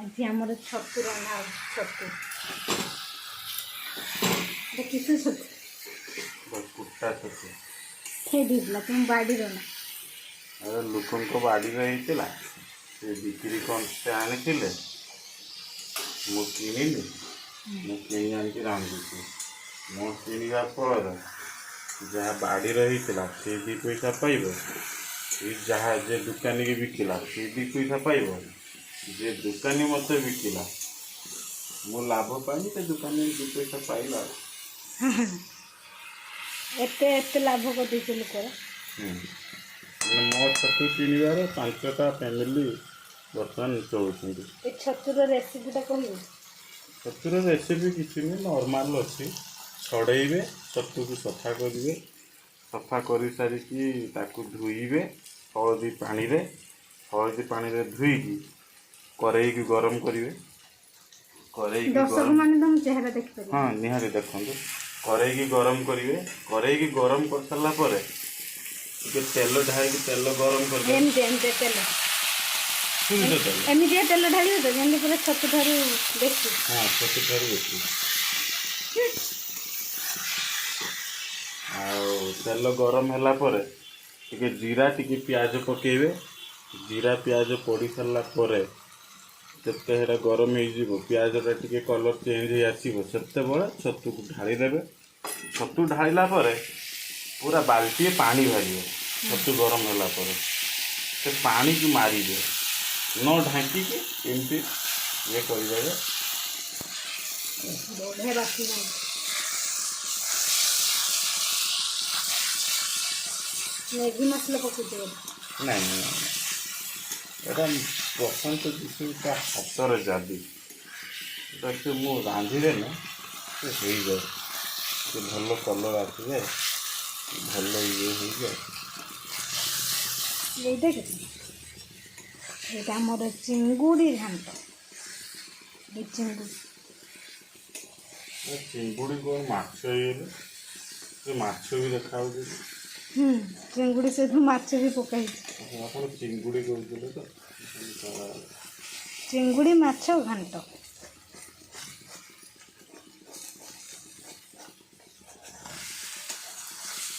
ଆଜି ଆମର ଛତୁ ରନ୍ଧା ହଉଛି। ଛତୁ ଏଟା କିସ ଛତୁ? କୁଟା ଛତୁ। ସେଇଠି ହେଇଥିଲା ତୁମ ବାଡ଼ିର ନା? ଆରେ, ଲୋକଙ୍କ ବାଡ଼ିରେ ହେଇଥିଲା। ସେ ବିକ୍ରି କ'ଣ ସେ ଆଣିଥିଲେ, ମୁଁ କିଣିଲି। ମୁଁ କିଣି ଆଣିକି ରାନ୍ଧୁଛି। ମୋ କିଣିବା ଫଳରେ ଯାହା ବାଡ଼ିରେ ହେଇଥିଲା ସେ 2 ପଇସା ପାଇବ, ସେ ଯାହା ଯେ ଦୋକାନୀକି ବିକିଲା ସେ 2 ପଇସା ପାଇବ, ଯେ ଦୋକାନୀ ମୋତେ ବିକିଲା ମୁଁ ଲାଭ ପାଇନି, ସେ ଦୋକାନୀ 2 ପଇସା ପାଇଲା ଆଉ। ଏତେ ଏତେ ଲାଭ କରିଦେଇଛ ଲୋକର। ମାନେ ମୋ ଛତୁ କିଣିବାର 5ଟା ଫ୍ୟାମିଲି ବର୍ତ୍ତମାନ ଚଳୁଛନ୍ତି। ଏ ଛତୁର ରେସିପିଟା କହିବୁ? ଛତୁର ରେସିପି କିଛି ନୁହେଁ, ନର୍ମାଲ୍ ଅଛି। ଛଡ଼େଇବେ ଛତୁକୁ, ସଫା କରିବେ। ସଫା କରିସାରିକି ତାକୁ ଧୋଇବେ ହଳଦୀ ପାଣିରେ। ହଳଦୀ ପାଣିରେ ଧୋଇକି କରେଇକି ଗରମ କରିବେ। କରେଇକି ଦର୍ଶକ ଗରମ ମାନେ ତମ ଚେହେରା ଦେଖିପାରିବେ। ହଁ, ନିହାତି ଦେଖନ୍ତୁ। କରେଇକି ଗରମ କରିବେ। କରେଇକି ଗରମ କରିସାରିଲା ପରେ ଟିକେ ତେଲ ଢାଳିକି ତେଲ ଗରମ କରିବେ। ଏମିତି ଏମିତି ତେଲ? ସୋରିଷ ତେଲ। ଏମିତିଆ ତେଲ ଢାଳିବେ ତ, ଯେମିତି ପୁରା ଛତୁ ଠାରୁ ବେଶୀ? ହଁ, ଛତୁ ଠାରୁ ବେଶୀ। ଆଉ ତେଲ ଗରମ ହେଲା ପରେ ଟିକେ ଜିରା, ଟିକେ ପିଆଜ ପକେଇବେ। ଜିରା ପିଆଜ ପଡ଼ି ସାରିଲା ପରେ ଯେତେ ସେଇଟା ଗରମ ହେଇଯିବ, ପିଆଜଟା ଟିକେ କଲର୍ ଚେଞ୍ଜ ହେଇ ଆସିବ, ସେତେବେଳେ ଛତୁକୁ ଢାଳିଦେବେ। ଛତୁ ଢାଳିଲା ପରେ ପୁରା ବାଲ୍ଟିଏ ପାଣି ବାହାରିବ। ଛତୁ ଗରମ ହେଲା ପରେ ସେ ପାଣିକୁ ମାରିବେ, ନ ଢାଙ୍କିକି ଏମିତି ଇଏ କରିଦେବେ। ବଢ଼ିଆ ବାସ୍ନା ହଉଛି। ମ୍ୟାଗି ମସଲା ପକଉଛ ବୋଧେ? ନାଇଁ ନାଇଁ ନାଇଁ, ଏଇଟା ପ୍ରଶାନ୍ତ କିଶୋର ହାତରେ ଯାଦୁ। ଏଟା ସେ ମୁଁ ରାନ୍ଧିଲେ ନା ସେ ହେଇଯାଏ, ସେ ଭଲ କଲର୍ ଆସିଯାଏ, ଭଲ ଇଏ ହେଇଯାଏ। ଏଇଟା କେତେ? ଏଇଟା ଆମର ଚିଙ୍ଗୁଡ଼ି ଘାଣ୍ଟ। ଏଇ ଚିଙ୍ଗୁଡ଼ି। ଏ ଚିଙ୍ଗୁଡ଼ି କ'ଣ ମାଛ ହେଇଗଲେ? ସେ ମାଛ ବି ଦେଖାଯାଉଛି। ଚିଙ୍ଗୁଡ଼ି ସହିତ ମାଛ ବି ପକା ହେଇଛି। ଆପଣ ଚିଙ୍ଗୁଡ଼ି କହୁଥିଲେ ତ। ଚିଙ୍ଗୁଡ଼ି ମାଛ ଘାଣ୍ଟ।